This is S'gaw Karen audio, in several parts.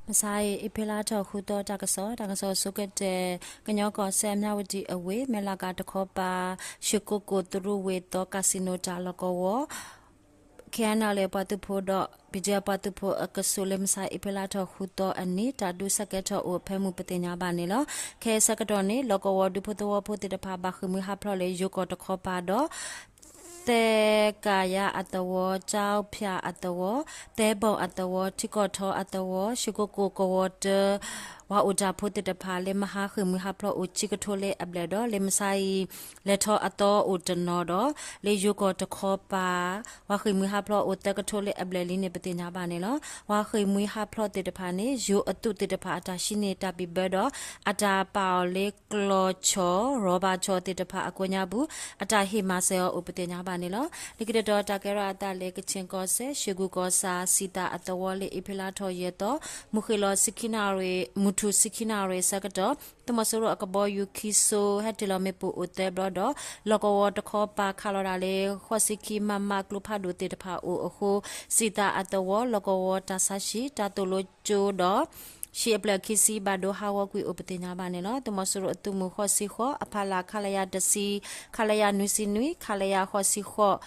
မဆါအံၤ အ့ဖြ့လါထီၣ်ဃုသီ တၢ်ကစီၣ်, တၢ်ကစီၣ်ဆိကတၢၢ်, ကညီကီၢ်စဲၣ် မြဝတီ အဝ့ၢ် မဲၢ်လးကးတခီပၤ ရွှေကုက္ကို သရူဝ့ၤသီ casino တၢ်လီၢ်ကဝီၤ ခ့ၣ်အဲၣ်အဲၣ်လ့ၣ် အပှၤသုးဖိဒီး ပံၣ်တံၣ်အပှၤသုးဖိအကဆူး လၢမဆါအံၤ အ့ဖြ့လါထီၣ်ဃုသီအနံၤ တၢ်ဒုးဆၢကဲထီၣ်အိၣ်အဖၢမုၢ် ပသ့ၣ်ညါဘၣ်န့ၣ်လီၤ. ခဲအံၤဆၢကတီၢ်န့ၣ် လီၢ်ကဝီၤဒူဖိသဝီဖိသ့ၣ်တဖၣ် ဘၣ်ဃ့ၢ်မှံဟးဖျိးလၢယိၤကီၢ်တခီပၤဒီး သဲကၤယါအသဝီ, ကၠီဖၠးအသဝီ, သဲဘိၣ်အသဝီ, ထံကီၢ်ထီအသဝီ, ရွှေကုက္ကို ကဝီၤတၢ ပှၤအိၣ်တၢ်ဖိသ့ၣ်တဖၣ် လၢမဟါဃ့ၢ်မှံဟးဖျိးအိၣ် ခံကထိလၢအဘျဲၣ်ဒီး လၢမဆါအံၤ လဲၤထီၣ်အသီအိၣ်တနီၤဒီး လၢယိၤကီၢ်တခီပၤ ပှၤဃ့ၢ်မှံဟးဖျိးအိၣ် သၢကထိလၢအဘျဲၣ်လံန့ၣ် ပသ့ၣ်ညါဘၣ်န့ၣ်လီၤ. ပှၤဃ့ၢ်မှံဟးဖျိးသ့ၣ်တဖၣ်န့ၣ် ယိၤအသုးသ့ၣ်တဖၣ်အတၢ်ဟံးန့ၢ်တၢ်ဘံၣ်ဘၢဒီး အတၢ်ပာ်အီၤလၢကျီၢ်ဆီၣ် ရီၣ်ဘၣ်ဆီၣ်သ့ၣ်တဖၣ်အကိးညါပူၤ အတၢ်ဟ့ၣ်မၤစၢၤအီၤအိၣ် ပသ့ၣ်ညါဘၣ်န့ၣ်လီၤ. လၢခံတတီၤ တၢ်ကဲထီၣ်အသးလၢ ကခၠ့ၣ်ကီၢ်စဲၣ် ရွှေကုက္ကို ကီၢ်ဆၣ် စံးသးအသဝီ လၢအ့ဖြ့လါထီၣ်ယဲၢ်သီ မုၢ်ဃ့ၢ်လီၤဆံခံနၣ်ရံၣ်, မုၢ်ထူၣ်ဆံခံနၣ်ရံၣ်အဆၢကတီၢ် သုးမီၤစိရိၤအကဘီယူၤခံစိၤ ဟဲတ့ၢ်လီၤမ့ၣ်ပိၢ်အိၣ်သၢဘျီဒီး လီၢ်ကဝီၤတခီပၤ ခးလီၤတၢ်လၢ ဃိးဆံခံမမကျိဖးဒိၣ်သ့ၣ်တဖၣ်အိၣ်အဃိ စံးသးအသဝီ လီၢ်ကဝီၤတၢ်ဆါဟံၣ် တၢ်သိၣ်လိကၠိဒီး ဟံၣ်အဖျၢၣ်ခံဆံ ဘၣ်ဒိဟးဂီၤကွံာ်အိၣ် ပသ့ၣ်ညါဘၣ်န့ၣ်လီၤ. သုးမီၤစိရိၤအသုးမုၢ်ဃိးဆံဃိး အဖီလာ် ခလရ တဆံ, ခလရ နွံဆံနွံ, ခလရ ဃိးဆံဃိး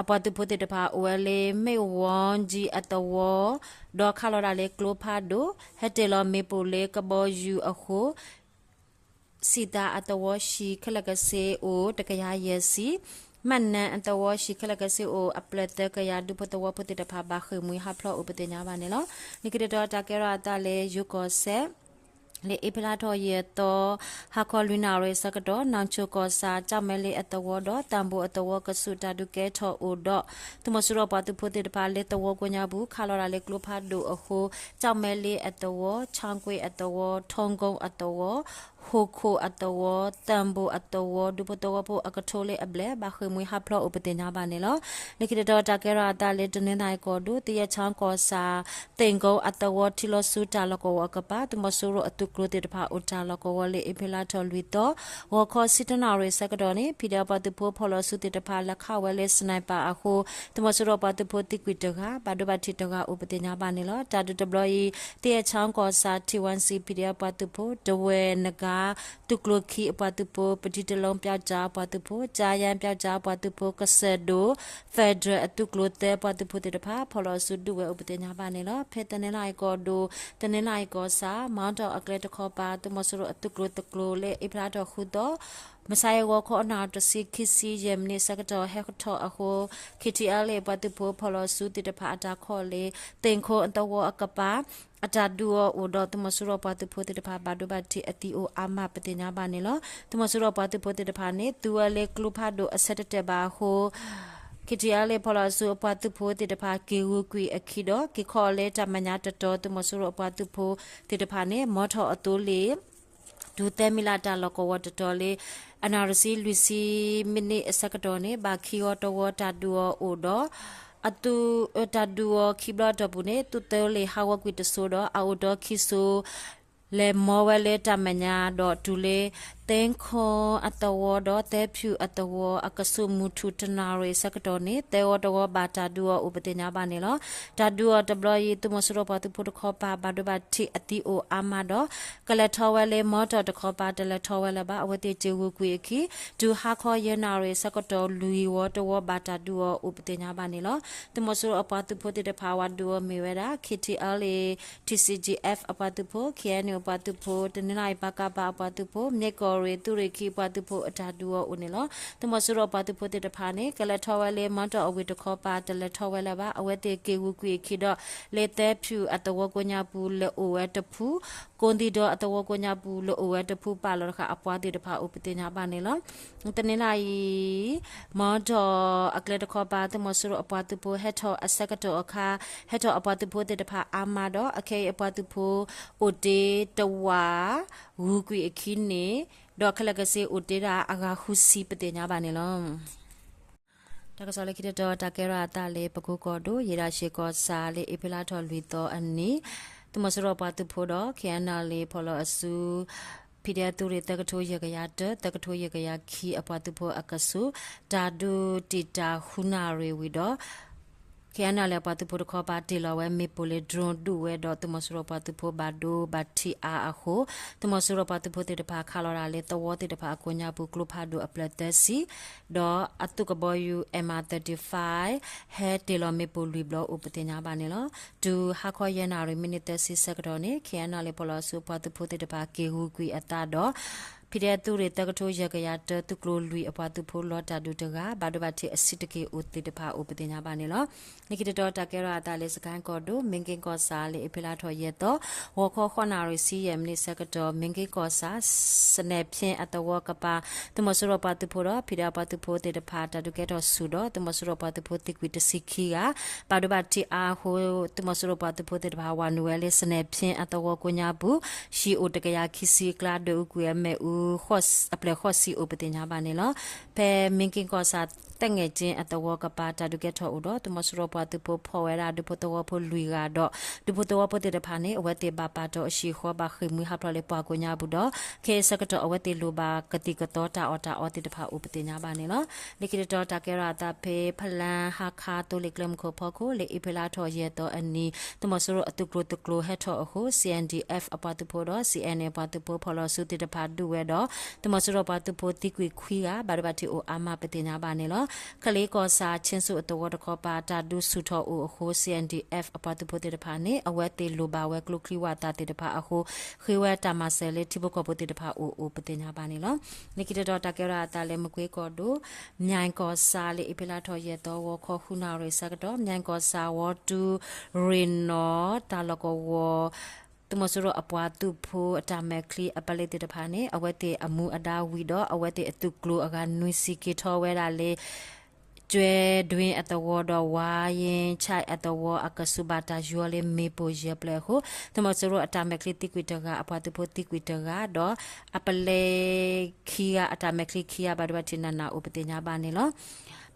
အပှၤသုးဖိသ့ၣ်တဖၣ် အိၣ်ဝဲလၢ မ့ၣ်ဝီကၠံအသဝီ ဒီးခးလီၤတၢ်လၢကျိဖးဒိၣ် ဟဲတ့ၢ်လီၤမ့ၣ်ပိၢ်လၢကဘီယူၤအဃိ စံးသးအသဝီ ဟံၣ်ခဲလၢာ်ကဆ့အိၣ် တကယၤယဲၢ်ဆံ, မၣ်နၢၤအသဝီ ဟံၣ်ခဲလၢာ်ကဆ့အိၣ် အဖျၢၣ်သၢကယၤ ဒူဖိသဝီဖိသ့ၣ်တဖၣ် ဘၣ်ဃ့ၢ်မှံဟးဖျိးအိၣ် ပသ့ၣ်ညါဘၣ်န့ၣ်လီၤ. လၢခံတတီၤ တၢ်ကဲထီၣ်အသးလၢ ယိၤကီၢ်စဲၣ် လၢအ့ဖြ့လါထီၣ်ယဲၢ်သီ ဟါခီလွံၢ်နၣ်ရံၣ်အဆၢကတီၢ် နၣ်ဆိၣ်ကီၢ်ဆၣ် ကၠီၣ်မဲလ့အသဝီဒီး သံၣ်ဘိၣ်အသဝီကဆူး တၢ်ဒုးကဲထီၣ်အိၣ်ဒီး သုးမီၤစိရိၤပှၤသုးဖိသ့ၣ်တဖၣ် လၢသဝီကိးညါပူၤ ခးလီၤတၢ်လၢကျိဖးဒိၣ်အဃိ ကၠီၣ်မဲလ့အသဝီ, ခၠၣ်ကွ့အသဝီ, ထီကိအသဝီ, ဟိၣ်ခိၣ်အသဝီ, သံၣ်ဘိၣ်အသဝီ ဒူဖိသဝီဖိအကထိလၢအဘျဲၣ် ဘၣ်ဃ့ၢ်မှံဟးဖျိးအိၣ် ပသ့ၣ်ညါဘၣ်န့ၣ်လီၤ. လၢခံတတီၤ တၢ်ကဲထီၣ်အသးလၢ တနီသရံၣ်ကီၢ်ဒိၣ် သယဲၣ်ခၠီကီၢ်ဆၣ် သ့ၣ်ကိအသဝီ ထံလီၤဆူတၢ်လီၢ်ကဝီၤအကပၤ သုးမီၤစိရိၤအသုးကျိၤသ့ၣ်တဖၣ် အိၣ်တၢ်လီၢ်ကဝီၤလၢအ့ဖြ့လါထီၣ်လွံၢ်သီ ဂီၤခီဆံတၢနၣ်ရံၣ်အဆၢကတီၢ်န့ၣ် PDF ပှၤသုးဖိဖီၣ်လီၤစုသ့ၣ်တဖၣ် လဲၤခးဝဲလၢ sniper အဃိ သုးမီၤစိရိၤပှၤသုးဖိသံကွံာ်တဂၤ ဘၣ်ဒိဘၣ်ထံးတဂၤအိၣ် ပသ့ၣ်ညါဘၣ်န့ၣ်လီၤ. တၢ်ဒုးတဘျီအံၤ သယဲၣ်ခၠီကီၢ်ဆၣ် T one C PDF ပှၤသုးဖိ တဝဲၢ်နဂါ သုးကျိၤခံအပှၤသုးဖိ ပဒံတလီပျီကၠၣ်အပှၤသုးဖိ ကၠါယါပျီကၠၣ်အပှၤသုးဖိ ကစၢၢ်ဒိၣ် federal အသုးကျိၤသၢပှၤသုးဖိသ့ၣ်တဖၣ် ဖီၣ်လီၤစုဒုးဝဲအိၣ် ပသ့ၣ်ညါဘၣ်န့ၣ်လီၤ. ဖဲတနီသရံၣ်ကီၢ်ဒိၣ် တနီသရံၣ်ကီၢ်ဆၣ် မီတီၢ်အကျဲတခီပၤ သုးမီၤစိရိၤအသုးကျိၤတကျိၤ လၢအ့ဖြ့လါထီၣ်ဃုသီ မုၢ်ဆါအံၤ ဂီၤခီနၣ်ရံၣ်တဆံ ခံဆံယဲၢ်မံးနံးအဆၢကတီၢ် ဟဲထီၣ်အဃိ KTLA အပှၤသုးဖိဖီၣ်လီၤစုသ့ၣ်တဖၣ်အတၢ်ခီၣ်လၢ သ့ၣ်ခိအသဝီအကပၤ အတၢ်ဒုးအီၤအိၣ်ဒီး သုးမီၤစိရိၤပှၤသုးဖိသ့ၣ်တဖၣ် ဘၣ်ဒိဘၣ်ထံးအသံအိၣ်အါမး ပသ့ၣ်ညါဘၣ်န့ၣ်လီၤ. သုးမီၤစိရိၤပှၤသုးဖိသ့ၣ်တဖၣ်န့ၣ် သူဝဲလၢကျိဖးဒိၣ်အဆၢတတဲာ်ဘၣ်အဃိ KTLA ဖီၣ်လီၤစုအပှၤသုးဖိသ့ၣ်တဖၣ် က့ၤဂုာ်ကွံာ်အခံဒီး က့ၤခီအီၤလၢတၢ်မဲာ်ညါတတီၤ သုးမီၤစိရိၤအပှၤသုးဖိသ့ၣ်တဖၣ်န့ၣ် မီထီၣ်အသိလ့ၣ် တုၤသၢမံးလးတၢ်လီၢ်ကဝီၤတတီၤလၢ အနၣ်ရံၣ်တဆံလွံၢ်ဆံမံးနံးအဆၢကတီၢ်န့ၣ် ဘၣ်ခံဂီၤတဝီတၢ်ဒုးအီၤအိၣ်ဒီး အသုး တၢ်ဒုးအီၤခံဘျီအတီၢ်ပူၤန့ၣ် သုးသိလ့ၣ်ဟးဂီၤကွံာ်တစိၤဒီး အအိၣ်ဒီးခံစိၤ လဲၤမီဝဲလၢတၢ်မဲာ်ညါဒီးတုၤလၢ သ့ၣ်ခိအသဝီဒီးသဲဖၠူၣ်အသဝီအကဆူး မုၢ်ထူၣ်တနၣ်ရံၣ်အဆၢကတီၢ်န့ၣ် သၢဂီၤတဝီဘၣ်တၢ်ဒုးအီၤအိၣ် ပသ့ၣ်ညါဘၣ်န့ၣ်လီၤ. တၢ်ဒုးအီၤတဘျီအံၤ သုးမီၤစိရိၤပှၤသုးဖိတခီပၤ ဘၣ်ဒိဘၣ်ထံးအသံအိၣ်အါမးဒီး ကလဲၤထီၣ်ဝဲလၢမီတီၢ်တခီပၤ တလဲၤထီၣ်ဝဲလၢၤဘၣ် အဝဲသ့ၣ်က့ၤဂုာ်ကွံာ်အခံ တုၤဟါခီယဲၢ်နၣ်ရံၣ်အဆၢကတီၢ် လွံၢ်ဂီၤတဝီဘၣ်တၢ်ဒုးအီၤအိၣ် ပသ့ၣ်ညါဘၣ်န့ၣ်လီၤ. သုးမီၤစိရိၤအပှၤသုးဖိသ့ၣ်တဖၣ် ဝၤဒုးအီၤမ့ၢ်ဝဲဒၣ် KTLA TCGF အပှၤသုးဖိ, KNU အပှၤသုးဖိ, တနီသရံၣ် ပကဖ အပှၤသုးဖိ, မ့ၢ်ကီၢ်ရ့ၣ်သုးရ့ၣ်ခံအပှၤသုးဖိအတၢ်ဒုးအီၤအိၣ်န့ၣ်လီၤ. သုးမီၤစိရိၤအပှၤသုးဖိသ့ၣ်တဖၣ်န့ၣ် ကလဲၤထီၣ်ဝဲလၢမီတီၢ်အဝ့ၢ်တခီပၤ တလဲၤထီၣ်ဝဲလၢၤဘၣ် အဝဲသ့ၣ်က့ၤဂုာ်ကွံာ်အခံဒီး လၢသဲဖၠူၣ်အသဝီကိးညါပူၤ လဲၤအိၣ်ဝဲတဖု ကိးသံဒီးအသဝီကိးညါပူၤ လဲၤအိၣ်ဝဲတဖု ပာ်လီၤတဃာ်အပှၤသ့ၣ်တဖၣ်အိၣ် ပသ့ၣ်ညါဘၣ်န့ၣ်လီၤ. တနီသရံၣ် မီတီၢ်အကျဲတခီပၤ သုးမီၤစိရိၤအပှၤသုးဖိ ဟဲထီၣ်အဆၢကတီၢ်အခါ ဟဲထီၣ်အပှၤသုးဖိသ့ၣ်တဖၣ်အါမးဒီး အခဲအံၤအပှၤသုးဖိအိၣ်တ့ၢ်တဝာ် ဂုာ်ကွံာ်အခံန့ၣ် ဒီးခဲလၢာ်ခဲဆ့အိၣ်တ့ၢ်ဒၣ်အဂၤဃုဆံ ပသ့ၣ်ညါဘၣ်န့ၣ်လီၤ. တၢ်ကစီၣ်လၢခံတတီၤ တၢ်ကဲထီၣ်အသးလၢ ပကိကီၢ်ဒိၣ် ယ့ၣ်ဒၣ်ရှ့ၣ်ကီၢ်ဆၣ် လၢအ့ဖြ့လါထီၣ်လွံၢ်သီအနံၤ သုးမီၤစိရိၤပှၤသုးဖိဒီး KNLA ဖီၣ်လီၤအစု PDF သုးရ့ၣ်သၢကထိယဲၢ်ကယၤတၢ သၢကထိယဲၢ်ကယၤခံအပှၤသုးဖိအကဆူး တၢ်ဒုးတံာ်တာ်ဃုနၣ်ရံၣ်ဝံၤဒီး ခ့ၣ်အဲၣ်နဲၣ်လ်အပှၤသုးဖိတခီပၤ တ့ၢ်လီၤဝဲမ့ၣ်ပိၢ်လၢ drone ဒုးဝဲဒီး သုးမီၤစိရိၤပှၤသုးဖိဘၣ်ဒိဘၣ်ထံးအါအဃိ သုးမီၤစိရိၤပှၤသုးဖိသ့ၣ်တဖၣ် ခးလီၤတၢ်လၢသဝီသ့ၣ်တဖၣ်အကိးညါပူၤ ကျိဖးဒိၣ်အဖျၢၣ်သၢဆံ ဒီးအသုးကဘီယူၤ M R thirty-five ဟဲတ့ၢ်လီၤမ့ၣ်ပိၢ်လွံၢ်ဘျီအိၣ်ပသ့ၣ်ညါဘၣ်န့ၣ်လီၤ. တုၤဟါခီယဲၢ်နၣ်ရံၣ် မံးနံးသၢဆံဆၢကတီၢ်န့ၣ် ခ့ၣ်အဲၣ်နဲၣ်လ်ဖီၣ်လီၤစုအပှၤသုးဖိသ့ၣ်တဖၣ် က့ၤဂုာ်ကွံာ်အသးဒီး ဖံးဒဲးသုးရ့ၣ်သၢကထိယဲၢ်ကယၤတၢ သုးကျိၤလွံၢ်အပှၤသုးဖိလီၤတၢ်ဒုးတဂၤ ဘၣ်ဒိဘၣ်ထံးအဆံးတက့ၢ်အိၣ်သ့ၣ်တဖၣ်အိၣ်ပသ့ၣ်ညါဘၣ်န့ၣ်လီၤ. လၢခံတတီၤတၢ်ကဲထီၣ်အသးလၢ စကဲၣ်ကီၢ်ဒိၣ် မ့ၣ်က့ၣ်ကီၢ်ဆၣ်လၢအ့ဖြ့လါထီၣ်ယဲၢ်သီ ဂီၤခီဃိးနၣ်ရံၣ်ဆံယဲၢ်မံးနံးဆၢကတီၢ် မ့ၣ်က့ၣ်ကီၢ်ဆၣ် စနဲၣ်ဖၠ့အသဝီကပၤ သုးမီၤစိရိၤပှၤသုးဖိဒီး ဖံးဒဲးပှၤသုးဖိသ့ၣ်တဖၣ် တၢ်ဒုးကဲထီၣ်ဆူၣ်ဒီး သုးမီၤစိရိၤပှၤသုးဖိသံကွံာ်တဆံခံဂၤ ဘၣ်ဒိဘၣ်ထံးအါအဃိ သုးမီၤစိရိၤပှၤသုးဖိသ့ၣ်တဖၣ် ဝၤနုာ်ဝဲလၢစနဲၣ်ဖၠ့အသဝီကိးညါပူၤ ဟံၣ်အိၣ်တကယၤခံဆံအကျါ ဒွဲၣ်အူကွံာ်အမဲာ်အူ အဖျၢၣ်ဃိးဆံအိၣ်ပသ့ၣ်ညါဘၣ်န့ၣ်လီၤ. ဖဲမ့ၣ်က့ၣ်ကီၢ်ဆၣ် သ့ၣ်ငဲၣ်ကၠ့အသဝီကပၤ တၢ်ဒုးကဲထီၣ်အိၣ်ဒီး သုးမီၤစိရိၤပှၤသုးဖိဖီၣ်ဝဲဒၣ်ဒူဖိသဝီဖိလွံၢ်ဂၤဒီး ဒူဖိသဝီဖိသ့ၣ်တဖၣ်န့ၣ် အဝဲသ့ၣ်ဘၣ်ပာ်တီၢ်အဟံၣ်အဃီ ဘၣ်ဃ့ၢ်မှံဟးဖျိးလၢပှၢ်ကိးညါပူၤဒီး ခဲအံၤဆၢကတီၢ် အဝဲသ့ၣ်လိၣ်ဘၣ်ကသံၣ်ကသီတၢ်အီၣ်တၢ်အီသ့ၣ်တဖၣ်အိၣ်ပသ့ၣ်ညါဘၣ်န့ၣ်လီၤ. လၢခံတတီၤတၢ်ကဲထီၣ်အသးဖဲ ဖလါဟါခါသိလ့ၣ်ကျဲမုၢ်ခိၣ်ဖီခိၣ် လၢအ့ဖြ့လါထီၣ်ယဲၢ်သီအနံၤ သုးမီၤစိရိၤအသုးကျိၤတကျိၤဟဲထီၣ်အဃိ C N D F အပှၤသုးဖိဒီး C N A ပှၤသုးဖိဖီၣ်လီၤစုသ့ၣ်တဖၣ်ဒုးဝဲဒီး သုးမီၤစိရိၤပှၤသုးဖိသံကွံာ်ခွံဂၤ ဘၣ်ဒိဘၣ်ထံးအိၣ်အါမးပသ့ၣ်ညါဘၣ်န့ၣ်လီၤ. ကလ့ကီၢ်ဆၣ် ခၠ့ၣ်စူၣ်အသဝီတခီပၤ တၢ်ဒုးဆူၣ်ထီၣ်အိၣ်အဃိ C N D F အပှၤသုးဖိသ့ၣ်တဖၣ်န့ၣ် အဝဲသ့ၣ်လိၣ်ဘၣ်ဝဲကျိချံဝၣ်သၣ်သ့ၣ်တဖၣ်အဃိ ဃ့ဝဲတၢ်မၤစၢၤလၢထံဖိကီၢ်ဖိသ့ၣ်တဖၣ်အအိၣ်အိၣ်ပသ့ၣ်ညါဘၣ်န့ၣ်လီၤ. လၢခံတတီၤတၢ်ကဲထီၣ်အသးလၢမကွ့ကီၢ်ဒိၣ် မၠဲၣ်ကီၢ်ဆၣ်လၢအ့ဖြ့လါထီၣ်ယဲၢ်သီ ဂီၤခီဃုနၣ်ရံၣ်ဆၢကတီၢ် မၠဲၣ်ကီၢ်ဆၣ်ဝီတူရ့ၣ်နီၣ် တၢ်လီၢ်ကဝီၤ သုးမီၤစိရိၤအပှၤသုးဖိအတၢ်မဲာ်ချံအပလဲသ့ၣ်တဖၣ်န့ၣ် အဝဲသ့ၣ်အမူအဒါဝံၤဒီး အဝဲသ့ၣ်အသုးကျိၤအဂၤနွံဆံက့ၤထီၣ်ဝဲဒၣ်လၢ ကၠဲဒွ့အသဝီဒီး ဝါယ့ဆဲအသဝီအကဆူး ဘၣ်တၢ်ယီၤလၢမ့ၣ်ပိၢ်ယဲၢ်ဖျၢၣ်အဃိ သုးမီၤစိရိၤအတၢ်မဲာ်ချံသံကွံာ်တဂၤ အပှၤသုးဖိသံကွံာ်တဂၤဒီး အပလဲခံဂၤ အတၢ်မဲာ်ချံခံဂၤ ဘၣ်ဒိဘၣ်ထံးနးနးအိၣ်ပသ့ၣ်ညါဘၣ်န့ၣ်လီၤ.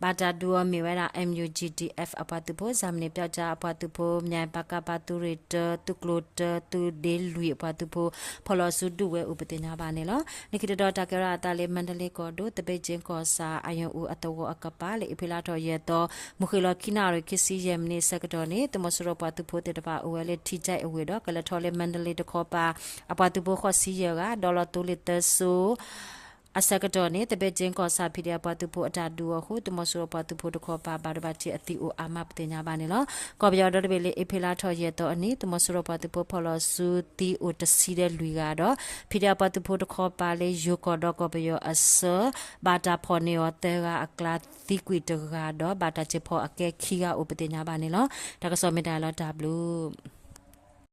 ဘၣ်တၢ်ဒုးအီၤမ့ၢ်ဝဲဒၣ် M U G D F အပှၤသုးဖိ စၣ်မနံၣ်ပျီကၠါအပှၤသုးဖိ မၠဲၣ်ပကပ သုးရ့ၣ်တၢ သုးကျိၤတၢ သုးဒ့လွံၢ်အပှၤသုးဖိ ဖီၣ်လီၤစုဒုးဝဲအိၣ်ပသ့ၣ်ညါဘၣ်န့ၣ်လီၤ. လၢခံတတီၤတၢ်ကဲထီၣ်အသးလၢ မါဒလ့ကီၢ်ဒိၣ် သဘ့ၣ်ကၠ့ကီၢ်ဆၣ် အယိၣ်အူအသဝီအကပၤ လၢအ့ဖြ့လါထီၣ်ယဲၢ်သီ မုၢ်ဃ့ၢ်လီၤခံနၣ်ရံၣ်ခံဆံယဲၢ်မံးနံးဆၢကတီၢ်န့ၣ် သုးမီၤစိရိၤပှၤသုးဖိသ့ၣ်တဖၣ်အိၣ်ဝဲလၢထံကၠဲးအဝ့ၢ်ဒီး ကလဲၤထီၣ်လၢမါဒလ့တခီပၤ အပှၤသုးဖိဃိးဆံယဲၢ်ဂၤ ဒီးလီၤသိလ့ၣ်သၢစိ အဆၢကတီၢ်န့ၣ် သဘ့ၣ်ကၠ့ကီၢ်ဆၣ် ဖံးဒဲးအပှၤသုးဖိအတၢ်ဒုးအဃိ သုးမီၤစိရိၤပှၤသုးဖိတခီပၤ ဘၣ်ဒိဘၣ်ထံးအသံအိၣ်အါမးပသ့ၣ်ညါဘၣ်န့ၣ်လီၤ. ကီၢ်ပယီၤဒီတဘ့ၣ်လၢအ့ဖြ့လါထီၣ်ယဲၢ်သီအနံၤ သုးမီၤစိရိၤပှၤသုးဖိဖီၣ်လီၤစုသံအိၣ်တဆံဒီးလွံၢ်ဂၤဒီး ဖံးဒဲးအပှၤသုးဖိတခီပၤလၢယိၤကီၢ်ဒီးကီၢ်ပယီၤအဆၢ ဘၣ်တၢ်ဖီၣ်န့ၢ်အီၤသၢဂၤအကျါသံကွံာ်တဂၤဒီး ဘၣ်တၢ်စၢဖီၣ်အကဲခံဂၤအိၣ်ပသ့ၣ်ညါဘၣ်န့ၣ်လီၤ. တၢ်ကစီၣ်မ့ၢ်တၢ်လီၤတၢ်ဘျုး